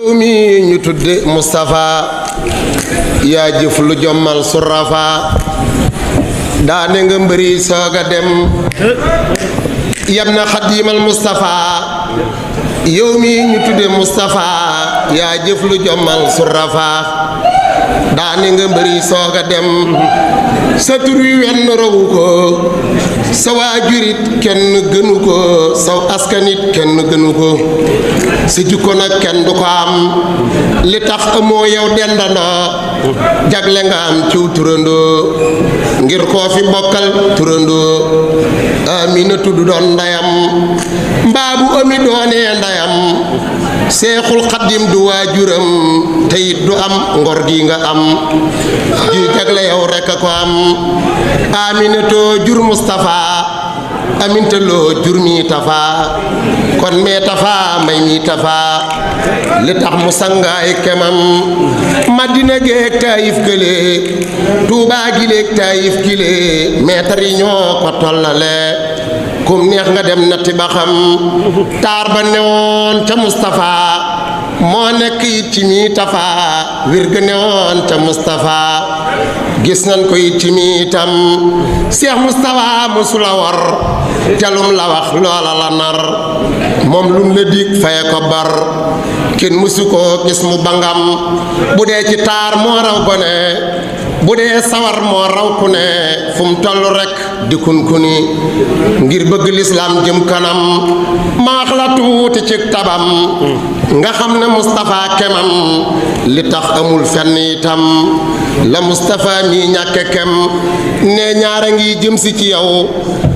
mi ñu tudde Moustapha yaa jëf lu jommal surafa daane nga mbëri sooga dem yam na xadiimal Moustapha yow mi ñu tudde Moustapha yaa jëf lu jommal surafa daane nga mbëri sooga dem sa tur wi wenn rawu ko sa waajurit kenn gënu ko saw askanit kenn gënu ko sa jikko nag kenn du ko am li tax amoo yow dendandoo jagle nga am ciw turandoo ngir koo fi bokkal turandoo Amina tudd doon ndeyam mbaa bu ami doonee ndeyam Seexul Xaddim du waajuram te it du am ngor gi nga am ji jagle yow rekk a ko am Aminatoo jur Moustapha Aminta loo jur mi Tafa kon mee Tafa may mi Tafa li tax mu sangaay kemam Madina géeg Taayif gële Tuubaa gileeg Taayif gile meetar yi ñoo ko tollale kum neex nga dem natti ba xam taar ba newoon ca Moustapha moo nekk it ci mi Tafa wir ga newoon ca Moustapha gis nañ ko it ci mi itam Cheikh Moustapha mosula war jalum la wax loola la nar moom lum la dig faye ko bar kenn musu ko gis mu bangam bu dee ci taar moo raw gone bu dee sawar moo raw ku ne fu mu toll rekk di kunkuni ngir bëgg lislaam jëm kanam ma wax la tuuti ci tabam nga xam ne Moustapha kemam li tax amul fenn itam la Moustapha mi ñàkke kem ne ñaara ngi jëm si ci yow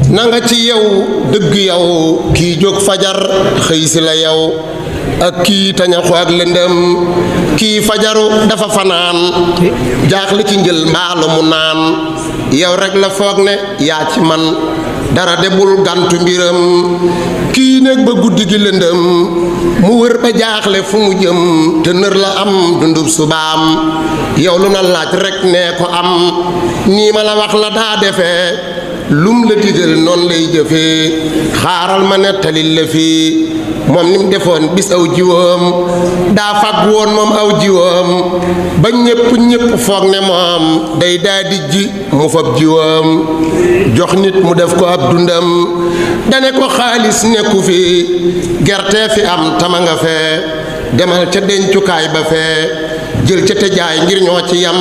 na nga ci yow dëgg yow kii jóg fajar xëy si la yow ak kii tañaxu ak lëndëm kii fajaru dafa fanaan jaaxle ci njël mbaalu mu naan yow rek la foog ne yaa ci man dara debul gantu mbiram kii néeg ba guddi gi lëndëm mu wër ba jaaxle fu mu jëm te nër la am dundub subaam yow lu na laaj rek nee ko am nii ma la wax la daa defee lum la digal noonu lay jëfee xaaral ma nettalil la fii moom ni mu defoon bis aw jiwoom daa fàgg woon moom aw jiwoom ba ñépp foog ne moom day daa di ji mu fab jiwoom jox nit mu def ko ab dundam dane ko xaalis nekku fi gerte fi am tama nga fee demal ca dencukaay ba fee jël ca te jaay ngir ñoo ci yam